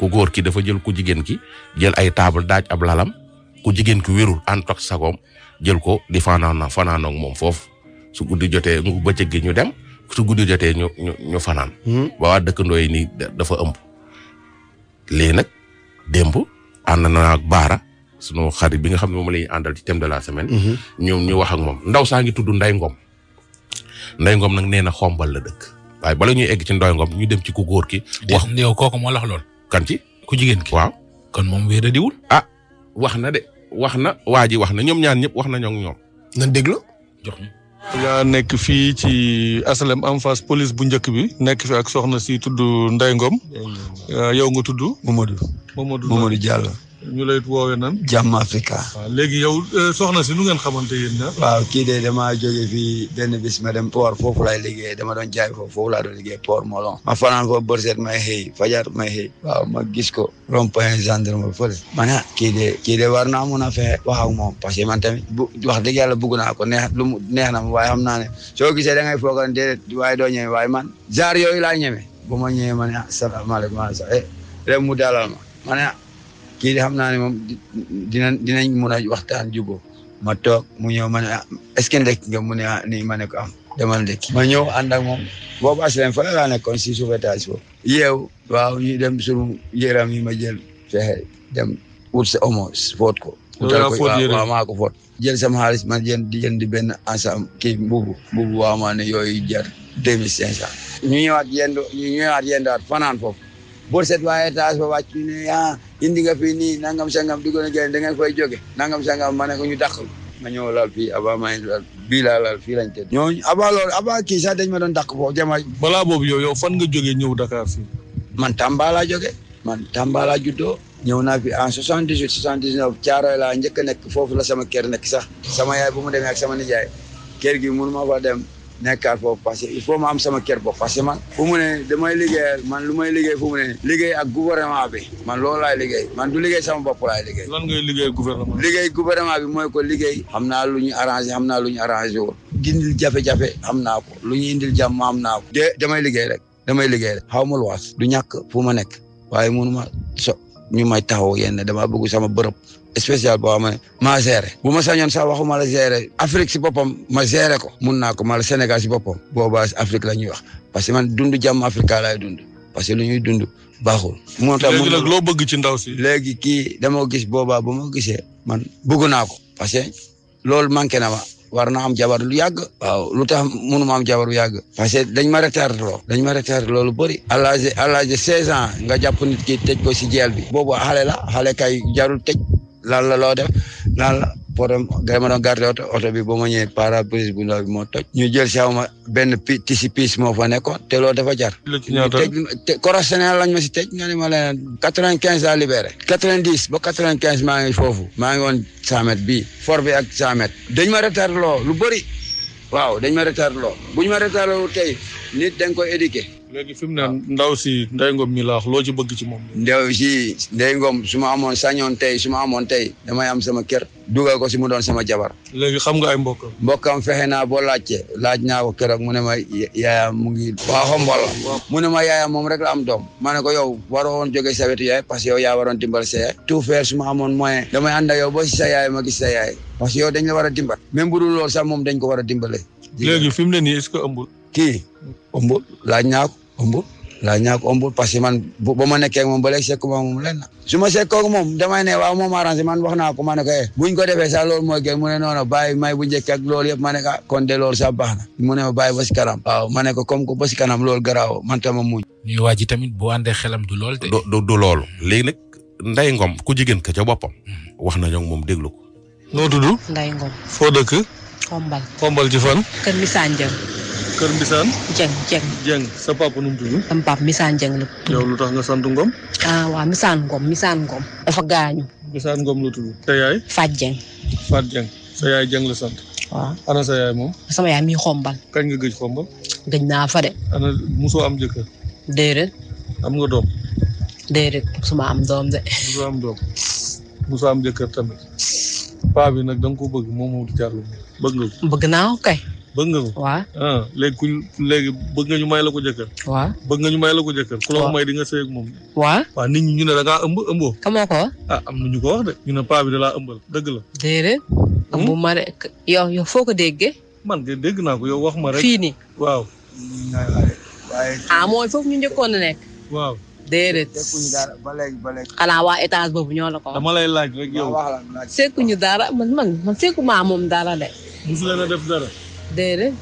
ku góor ki dafa jël ku jigéen ki jël ay table daaj ab lalam ku jigéen ki wérul ànd ak sagoom jël ko di fanaanoog moom foofu su guddi jotee bëccëg gi ñu dem su guddi jotee ñu fanaan. ba waa dëkkandoo yi nii dafa ëmb. lii nag démb ànd na ak Baara sunu xarit bi nga xam ne moom la ñuy àndal ci thème de la semaine. ñoom ñu wax ak moom ndaw saa ngi tudd Ndeye Ngom. Ndeye Ngom nag nee na xombal la dëkk. waaye bala ñuy egg ci Ndeye Ngom ñu dem ci ku góor ki. wax yow kooku moo lax lool. kan ci ku jigéen ki. waaw kon moom wéer a diwul. ah wax na de wax na waa ji wax na ñoom ñaar ñëpp wax nañoo ak ñoom. nañ déglu. jox ñu. yaa nekk fii ci asalem en face police bu njëkk bi nekk fi ak soxna si tudd Ndeye Ngom. yow nga tudd. Mamadou Diallo. ñu lay woowee nan. Jàmm Africa. waaw léegi yow soxna si nu ngeen xamante yéen ñaar. waaw kii de damaa jóge fii benn bis ma dem port foofu laay liggéey dama doon jaay foofu laa doon liggéey port Molon. ma fanaan foofu bërset may xëy fajar may xëy. waaw ma gis ko rond-point gendarme fële. ma ne kii de war naa mun a fexe wax ak moom parce que man tamit wax dëgg yàlla bëgg naa ko neex na ma waaye xam naa ne soo gisee da ngay foog a déedéet waaye doo ñëwee waaye man genre yooyu laa ñeme bu ma ñëwee ma ne salaamaaleykum rek mu dalal ma ne kii de xam naa ne moom dinañ mun a waxtaan jubóo ma toog mu ñëw ma ne est-ce que ndekki nga mu ne nii ma ne ko am demal ndekki ma ñëw ànd ak moom boobu aslen fa laa nekkoon si suuf étage foofu yeew waaw ñu dem sunu yëram yi ma jël fexe dem wut sa omo foot ko waaw maa ko foot jël sama xaalis ma di benn ensemble kii mbubu waaw maa ne yooyu jar 2500 ñu ñëwaat yendaat fanaan foofu bor set waaye étage ba wàcc ne indi nga fii nii nangam sangam dugg na génn da ngeen fay jóge nangam sangam ma ne ko ñu dàq ma ñëw laal fii aba maa ngi laal bii laa laal fii lañ tëdd ñooñu aba kii sax dañ ma doon dàq foofu jama balaa boobu yow fan nga jógee ñëw Dakar fii. man Tamba laa jóge man Tamba laa juddoo ñëw naa fi en 78 79 Caaroy laa njëkk a nekk foofu la sama kër nekk sax sama yaay bu mu demee ak sama nijaay kër gi mënu ma fa dem nekkaat foofu parce que il faut ma am sama kër bopp parce que man fu mu ne damay liggéey man lu may liggéey fu mu ne liggéey ak gouvernement bi man loolu laay liggéey man du liggéey sama bopp laay liggéey. lan ngay liggéey gouvernement. liggéey gouvernement bi mooy ko liggéey. xam naa lu ñu arrangé wul. gindil jafe-jafe xam naa ko lu ñu indil jàmm xam naa ko. damay liggéey rek xaw ma lu waas du ñàkk fu ma nekk waaye mënuma ñu may taxaw yenn dama bëgg sama bërëb spécial boo xam ne maa géré bu ma sañoon sax waxuma la géré Afrique si boppam ma géré ko mun naa ko ma la Sénégal si boppam boobaa Afrique la ñuy wax parce que man dund jàmm Afrique laay dund parce que lu ñuy dund baaxul. moo tax léegi nag loo bëgg ci ndaw si. léegi kii dama gis boobaa ba ma gisee man bëgg naa ko parce que loolu manqué na ma war na am jabar lu yàgg. waaw lu tax mënuma am jabar lu yàgg. parce que dañ ma retardé loolu bëri. à l'âge de 16 ans nga jàpp nit ki tëj ko si jeel bi. boobu xale kay jarul tëj. lan la loo def lan la problème ma doon garder oto bi ba ma ñëwee pare-brise bu ndaw bi moo toj. ñu jël ma benn tisi piis moo fa nekkoon te loolu dafa jar. te correctionnel lañ ma si tëj nga ne ma leen 95 laa libéré. 90 ba 95 maa ngi foofu. maa ngi woon 100 mètres bii for bi ak 100 mètres. dañ ma retardé loo lu bëri waaw dañ ma retardé loo bu ñu ma retardé loo tey nit dañ koy éduquer. léegi fi mu ne ndaw si Ndeye Ngom mi laax loo ci bëgg ci moom. Ndeye Ngom su ma amoon sañoon tey damay am sama kër dugal ko si mu doon sama jabar. léegi xam nga ay mbokkam. mbokkam fexe naa boo laaj naa ko keroog mu ne ma yaayam mu ngi. waa xombal mu ne ma yaayam moom rek la am doom. ma ne ko yow waroo woon jóge sa wetu yaay parce que yow yaa waroon dimbal sa yaay. tout faire su ma amoon moyen damay ànd ak yow ba si sa yaay ma gis sa yaay parce que yow dañ la war a dimbal. même bu dul loolu sax moom dañ ko war a dimbale. léegi fi mu ne nii est-ce que ëmbul. kii ëmbul laaj naa ko ëmbul parce que man ba ma nekkee moom ba léegi sekk moom lenn su ma sekkoo moom damay ne waaw moom arrangé man wax naa ko ma ne ko buñ ko defee sax loolu mooy gën mu ne noonu bàyyi may bu njëkk ak loolu yëpp ma ne ko kon de loolu sax baax na mu ne ma bàyyi ba si kanam waaw ma ne ko comme que ba si kanam loolu garaaw man tama muñ ñuy waa ji tamit bu àndee xelam du lool de du loolu léegi nag Ndeye Ngom ku jigéen ka ca boppam wax nañu ak moom déglu ko. noo tudd. Ndeye Ngom. foo dëkk. xombal ci fan. Kër Misaan Jeng. Kër Mbisaan. Jeng. sa papa nu mu tudd. sama papa Misaan Jeng la tudd. yow lu tax nga sant Ngom. waaw Misaan Ngom. dafa gaañu. Misaan Ngom la tudd. sa yaay. Fat Jeng. sa yaay Jeng la sant. waaw. ana sa yaay moom. sama yaay mi xombal. kañ nga gëj xombal. gëj naa fa de. ana musoo am jëkkër. déedéet. am nga doom. déedéet musuma am doom de. musoo am jëkkër tamit. paa bi nag da nga ko bëgg moom Mamadou Diallo bëgg nga ko. bëgg naa ko kay. bëgg nga ko. waaw. léegi bëgg nga ñu may la ko jëkkër. waaw. bëgg nga ñu may la ko jëkkër. ku la ko may di nga sëy ak moom. waaw. waaw nit ñi ñu ne da ngaa ëmboo. kamoo ko. am na ñu ko wax de. ñu ne paa bi da laa ëmbal dëgg la. déedéet. ëmbu ma de yow foo ko déggee. man de dégg naa ko yow wax ma rek. fii nii. waaw. mooy foofu ñu njëkkoon a nekk. waaw. déedéet. tekkuñu dara ba léegi. xanaa waa étage boobu ñoo la ko wax. dama lay laaj rek yow. sekkuñu dara man sekkuma moom dara de. musu leen a def dara. déedéet.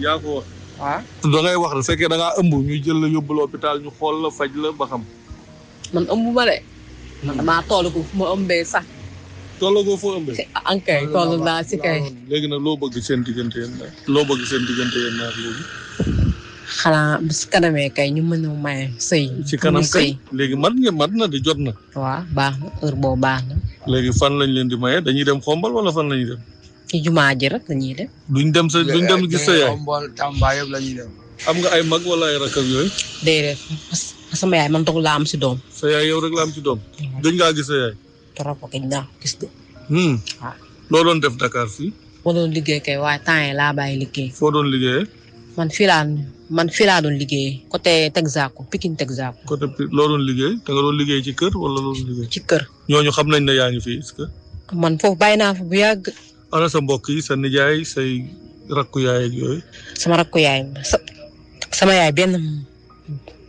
yaa ko wax. waaw. da ngay wax de fekkee da ngaa ëmb ñu jël la yóbbu l'hôpital ñu xool la faj la ba xam. man ëmbu ma de. man damaa toll ko fu ma ëmbee sax. tollagoo foo ëmbee. ankay toll naa si kay. léegi nag loo bëgg seen diggante yéen ñaar. loo bëgg seen diggante yéen ñaar léegi. xanaa bu si kanamee kay ñu mën a maye sëy. ci kanam kay léegi mat na di jot na. waaw baax na heure boobu baax na. léegi fan lañ leen di maye dañuy dem xombal wala fan lañuy dem. ci jumaa ji rek dañuy dem. duñ dem gis sa yaay. xombal Tamba yëpp la ñuy dem. am nga ay mag wala ay rakk ak yooyu. déedéet parce que sama yaay man taxul laa am si doom. sa yaay yow rek la am ci doom. gëj ngaa gis sa yaay. trop gëj naa gis de. waaw. loo doon def Dakar fii. ma doon liggéey kay waaye temps yi laa bàyyi liggéey. foo doon liggéeyee. man fii laa doon liggéey côté Texaco Pikine Texaco. côté loo doon liggéey da nga doon liggéey ci kër wala loo doon liggéey. ci kër. ñooñu xam nañ ne yaa ngi fii est-ce que. man foofu bàyyi naa fa bu yàgg. ana sa mbokk yi sa nijaay say rakku yaay ak yooyu. sama rakku yaay sama yaay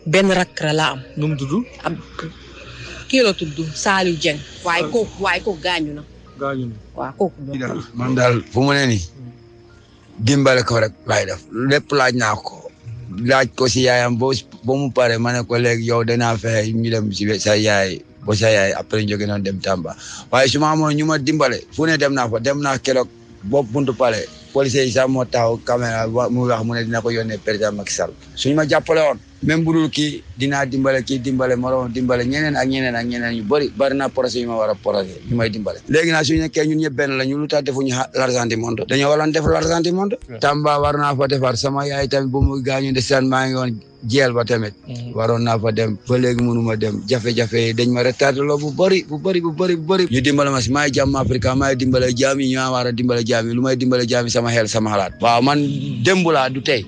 benn rakk la am. nu mu tudd. kii la tudd Saliou Dieng. waaye kooku gaañu na. waaw kooku. man daal fu mu ne nii dimbale ko rek laay def lépp laaj naa ko. laaj ko si yaayam ba mu pare ma ne ko léegi yow danaa fexe ñu dem si sa yaay ba sa yaay après ñu jóge noonu dem Tamba waaye su ma amoon ñu ma dimbale fu ne dem naa keroog bopp buntu pale policier yi sax moo taxaw caméra mu wax mu ne dina ko yónnee président Macky Sall suñu ma jàppale woon même bu dul kii dinaa dimbale moroom dimbale ñeneen ak ñeneen ñu bari na projet yu ma war a projet ñu may dimbale léegi nag suñu nekkee ñun ñëpp benn la ñu lu tax defuñu l'argent du monde dañoo waroon def l'argent du monde Tamba war naa fa defar sama yaay tamit bu mu gaañu ndeysaan maa ngi woon jeel ba tamit waroon naa fa dem ba léegi mënuma dem jafe-jafe dañ ma retardé loo bu bëri ñu dimbale ma si maay jàmm Afrique maay dimbale jaam yi ñoo war a dimbale jaam yi lu may dimbale jaam yi sama xel sama xalaat waaw man démb laa du tey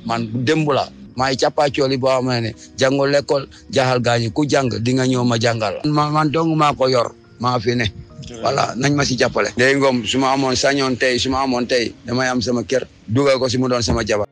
man démb laa maay cappacooli boo xam ne jàngoo l'école jaaxal gaañu ku jàng di nga ñëw ma jàngal man dong maa ko yor maa fi ne voilà nañ ma si jàppale Ndeye Ngom su ma amoon sañoon tey su ma amoon tey damay am sama kër dugal ko si mu doon sama jabar